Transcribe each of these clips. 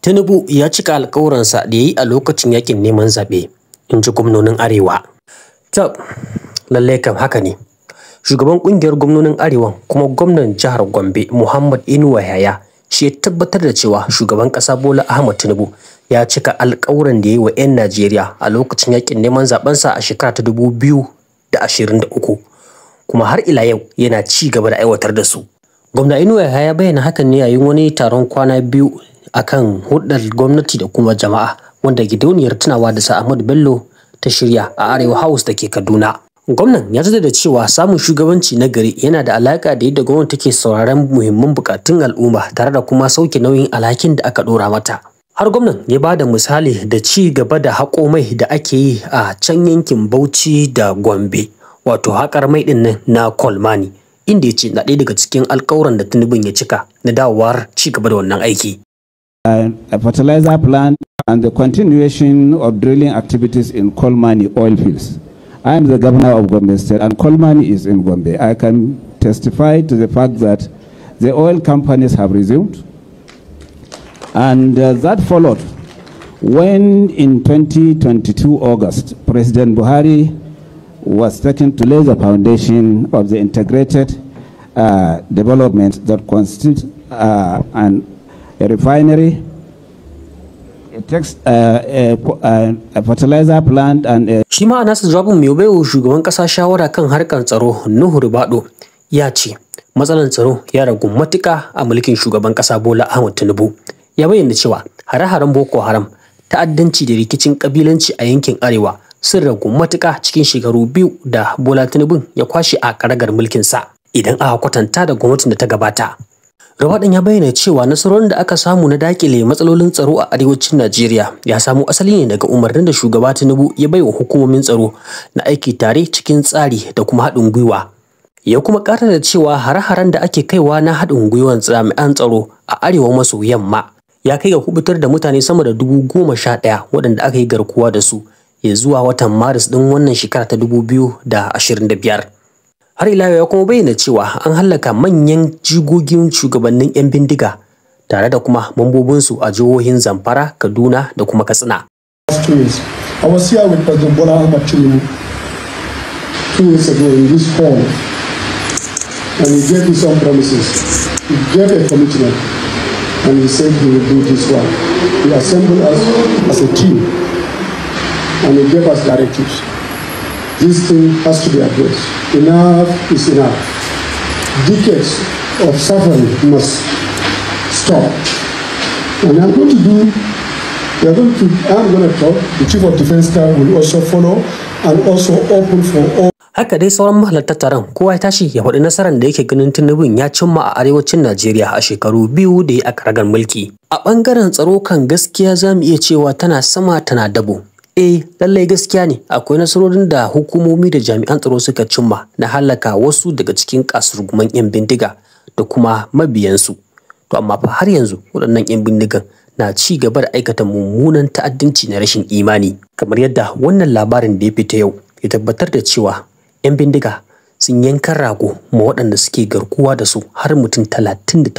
Tinubu ya cika alkawuransa da ya yi a lokacin yakin neman zaɓe, in ji gwamnonin Arewa. Tab, lallai kam haka ne. Shugaban ƙungiyar gwamnonin Arewan kuma gwamnan jihar Gombe Muhammad Inuwa Yahaya shi ya tabbatar da cewa shugaban ƙasa Bola Ahmed Tinubu ya cika alkawuran da ya yi wa 'yan Najeriya a lokacin yakin neman zaɓensa a shekara ta 2023, kuma har ila yau yana ci gaba da aiwatar da su. Gwamna Inuwa Yahaya ya bayyana hakan ne yayin wani taron kwana biyu akan hulɗar gwamnati da kuma jama'a wanda gidauniyar tunawa da Sir Ahmadu Bello ta shirya a Arewa House da ke Kaduna. Gwamnan ya jaddada cewa samun shugabanci na gari yana da alaƙa da yadda gwamnati take sauraron muhimman buƙatun al'umma tare da kuma sauke nauyin alhakin da aka ɗora mata. Har gwamnan ya ba da misali da ci gaba da haƙo mai da ake yi a can yankin Bauchi da Gombe, wato haƙar mai ɗin nan na Kolmani, inda ya ce na ɗaya daga cikin alƙawuran da Tinubun ya cika na dawowar ci gaba da wannan aiki. A fertilizer plant and the continuation of drilling activities in Kolmani oil fields. I am the governor of Gombe State and Kolmani is in Gombe. I can testify to the fact that the oil companies have resumed, and that followed when in 2022 August, President Buhari was taken to lay the foundation of the integrated development that constitutes a refinery, a fertilizer plant and a Shi ma a nasa jawabin, mai baiwa shugaban kasa shawara kan harkar tsaro Nuhu Ribadu ya ce matsalar tsaro ya ragu matuka a mulkin shugaban kasa Bola Ahmed Tinubu. Ya bayyana cewa hare-haren Boko Haram, ta'addanci da rikicin kabilanci a yankin Arewa sun ragu matuka cikin shekaru 2 da Bola Tinubu ya kwashe a karagar mulkinsa, idan aka kwatanta da gwamnatin da ta gabata. Ribadun ya bayyana cewa nasarorin da aka samu na dakile matsalolin tsaro a arewacin Najeriya ya samo asali ne daga umarnin da shugaba Tinubu ya baiwa hukumomin tsaro na aiki tare cikin tsari da kuma haɗin gwiwa. Ya kuma ƙara da cewa hare-haren da ake kaiwa na haɗin gwiwan jami'an tsaro a arewa maso yamma ya kai ga kubutar da mutane sama da 11,000 waɗanda aka yi garkuwa da su ya zuwa watan Maris ɗin wannan shekara ta 2025. Har ila yau ya kuma bayyana cewa an hallaka manyan jigogin shugabannin 'yan bindiga tare da kuma mambobinsu a jihohin Zamfara, Kaduna da kuma Katsina. 2 years. I was here with President Bola Ahmed Tinubu 2 years ago in this hall, and he gave me some promises. He gave a commitment, and he said he will do this one. He assembled us as a team, and he gave us directives. This thing has to be addressed. Enough is enough. Decades of suffering must stop. And I'm going to do we are going to, I'm going to talk. The Chief of Defense Staff will also follow and also open for all. Haka dai sauran mahalarta taron kowa ya tashi ya faɗi nasarar da yake ganin Tinubun ya cimma a arewacin Najeriya a shekaru 2 da ya a karagar mulki. A ɓangaren tsaro kan gaskiya za mu iya cewa tana sama tana dabo. Eh, lallai gaskiya ne akwai nasarorin da hukumomi da jami'an tsaro suka cimma na hallaka wasu daga cikin kasurguman 'yan bindiga da kuma mabiyansu. To amma fa har yanzu waɗannan 'yan bindigan na ci gaba da aikata mummunan ta'addanci na rashin imani. Kamar yadda wannan labarin da ya fita yau ya tabbatar da cewa 'yan bindiga sun yankan rago ma waɗanda suke garkuwa da su har mutum 38,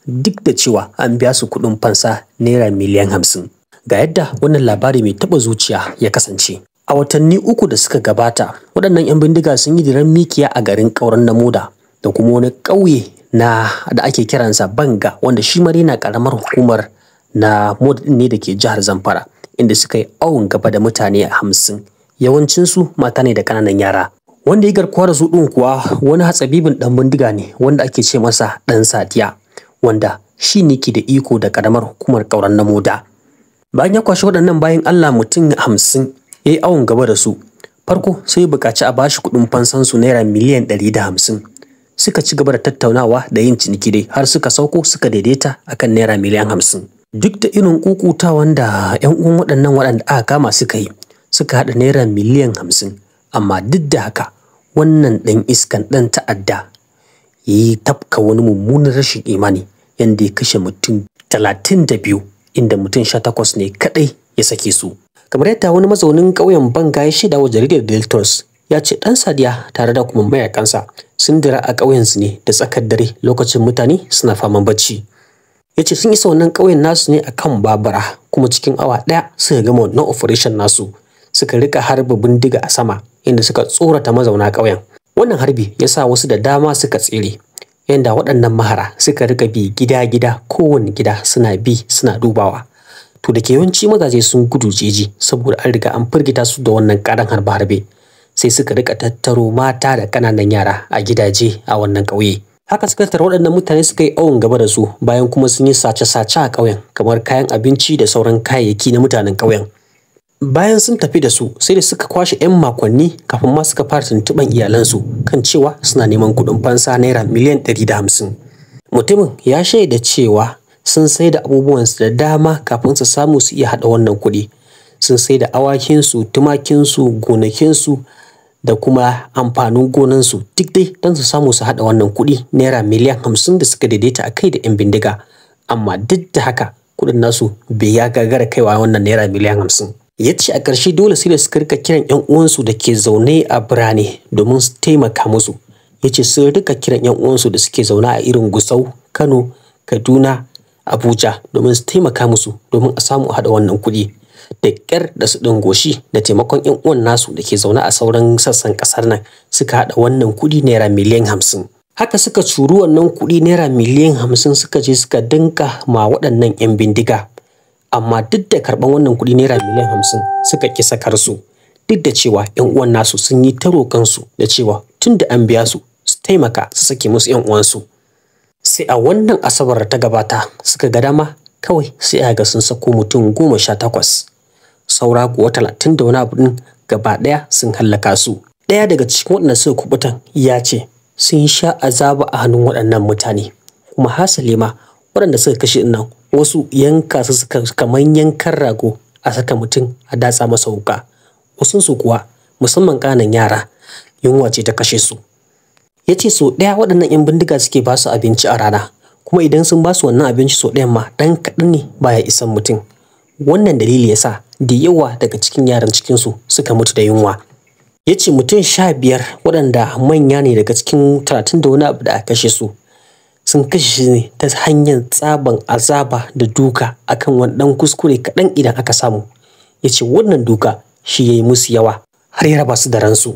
duk da cewa an biya su kuɗin fansa naira miliyan 50. Ga yadda wannan labari mai taɓa zuciya ya kasance. A watanni 3 da suka gabata, waɗannan 'yan bindiga sun yi diran mikiya a garin Ƙauren Namoda da kuma wani ƙauye na da ake kiransa Banga, wanda shi ma na ƙaramar hukumar Namoda ɗin ne da ke jihar Zamfara, inda suka yi awon gaba da mutane 50, yawancinsu mata ne da ƙananan yara. Wanda ya garkuwa da su ɗin kuwa wani hatsabibin ɗan bindiga ne wanda ake ce masa Ɗan Sadiya, wanda shi ne ke da iko da ƙaramar hukumar Ƙauren Namoda. Bayan ya kwashi waɗannan bayin Allah mutum 50 ya yi awon gaba da su, farko sai ya buƙaci a bashi kuɗin fansan su naira miliyan 150. Suka ci gaba da tattaunawa da yin ciniki dai har suka sauko suka daidaita akan naira miliyan 50. Duk da irin ƙuƙutawan da 'yan uwan waɗannan waɗanda aka kama suka yi, suka haɗa naira miliyan 50, amma duk da haka wannan ɗan iskan ɗan ta'adda ya yi tafka wani mummunan rashin imani yanda ya kashe mutum 32, inda mutum 18 ne kaɗai ya sake su. Kamar yadda wani mazaunin ƙauyen Banga ya shaida wa jaridar Daily Trust, ya ce Ɗan Sadiya tare da kuma mayakansa sun dira a ƙauyensu ne da tsakar dare lokacin mutane suna faman bacci. Ya ce sun isa wannan ƙauyen nasu ne akan babura, kuma cikin awa ɗaya suka gama wannan operation nasu. Suka rika harba bindiga a sama inda suka tsorata mazauna ƙauyen. Wannan harbi ya sa wasu da dama suka tsere, yanda waɗannan mahara suka rika bi gida-gida, kowane gida suna bi suna dubawa. To da ke yawanci mazaje sun gudu jeji saboda an riga an firgita su da wannan ƙaran harbe-harbe, sai suka rika tattaro mata da ƙananan yara a gidaje a wannan ƙauye. Haka suka tattara waɗannan mutane suka yi awon gaba da su, bayan kuma sun yi sace-sace a ƙauyen kamar kayan abinci da sauran kayayyaki na mutanen ƙauyen. Bayan sun tafi da su, sai da suka kwashe 'yan makonni kafin ma suka fara tuntuɓan iyalansu kan cewa suna neman kuɗin fansa naira miliyan 150. Mutumin ya shaida cewa sun sai da abubuwansu da dama kafin su samu su iya haɗa wannan kuɗi. Sun sai da awakinsu, tumakinsu, gonakinsu da kuma amfanin gonansu, duk dai don su samu su haɗa wannan kuɗi naira miliyan 50 da suka daidaita a kai da 'yan bindiga. Amma duk da haka kuɗin nasu bai ya gagara kaiwa wannan naira miliyan 50. Ya ce a ƙarshe dole sai da suka rika kiran 'yan uwansu da ke zaune a birane domin su taimaka musu. Ya ce sun rika kiran 'yan uwansu da suke zaune a irin Gusau, Kano, Kaduna, Abuja domin su taimaka musu domin a samu a haɗa wannan kuɗi. Da ƙyar da su ɗin goshi da taimakon 'yan uwan nasu da ke zaune a sauran sassan ƙasar nan suka haɗa wannan kuɗi naira miliyan 50. Haka suka curu wannan kuɗi naira miliyan 50 suka je suka dinka ma waɗannan 'yan bindiga. Amma duk da karɓan wannan kuɗi naira miliyan 50 suka ƙi sakar su, duk da cewa 'yan uwan nasu sun yi ta roƙonsu da cewa tun da an biya su su taimaka su sake musu 'yan uwansu. Sai a wannan Asabar ta gabata suka ga dama kawai sai aka ga sun sako mutum 18, saura kuwa 30 da wani abu ɗin gaba ɗaya sun hallaka su. Ɗaya daga cikin waɗanda suka kuɓutan ya ce sun sha azaba a hannun waɗannan mutane, kuma hasali ma waɗanda suka kashe nan wasu yanka su suka kamar yankan rago, a saka mutum a datsa masa wuƙa. Wasunsu kuwa musamman ƙananan yara yunwa ce ta kashe su. Ya ce sau ɗaya waɗannan 'yan bindiga suke ba su abinci a rana, kuma idan sun ba su wannan abinci sau ɗayan ma ɗan kaɗan ne baya isan mutum. Wannan dalili ya sa da yawa daga cikin yaran cikinsu suka mutu da yunwa. Ya ce mutum 15 waɗanda manya ne daga cikin 30 da wani abu da aka kashe su, sun kashe shi ne ta hanyar tsaban azaba da duka akan wani ɗan kuskure kaɗan idan aka samu. Ya ce wannan duka shi ya yi musu yawa har ya raba su da ransu.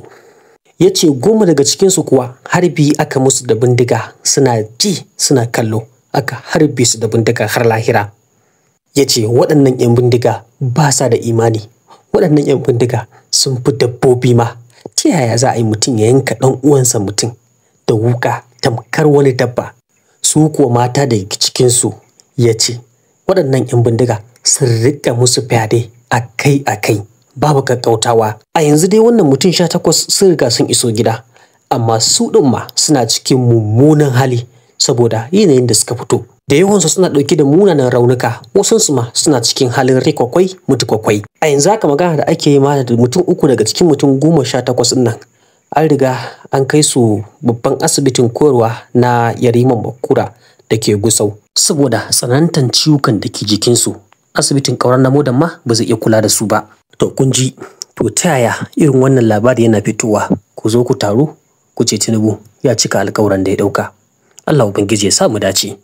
Ya ce 10 daga cikinsu kuwa harbi aka musu da bindiga, suna ji suna kallo aka harbe su da bindiga har lahira. Ya ce waɗannan 'yan bindiga ba sa da imani, waɗannan 'yan bindiga sun fi dabbobi ma. Ta yaya za a yi mutum ya yanka ɗan uwansa mutum da wuƙa tamkar wani dabba? Su kuwa mata daga cikinsu, ya ce waɗannan 'yan bindiga sun riƙa musu fyaɗe akai-akai babu ƙaƙƙautawa. A yanzu dai wannan mutum 18 sun riga sun iso gida, amma su ɗin ma suna cikin mummunan hali saboda yanayin da suka fito. Da yawansu suna ɗauke da munanan raunuka, wasunsu ma suna cikin halin rai kwakwai mutu kwakwai. A yanzu haka magana da ake yi ma da mutum 3 daga cikin mutum 18 ɗin nan an riga an kai su babban asibitin koyarwa na Yariman Bakura da ke Gusau saboda tsanantan ciwukan da ke jikinsu. Asibitin ƙauren namo da ma ba zai iya kula da su ba. To kun ji, to ta yaya irin wannan labari yana fitowa ku zo ku taru ku ce Tinubu ya cika alƙawuran da ya ɗauka. Allah Ubangiji ya sa mu dace.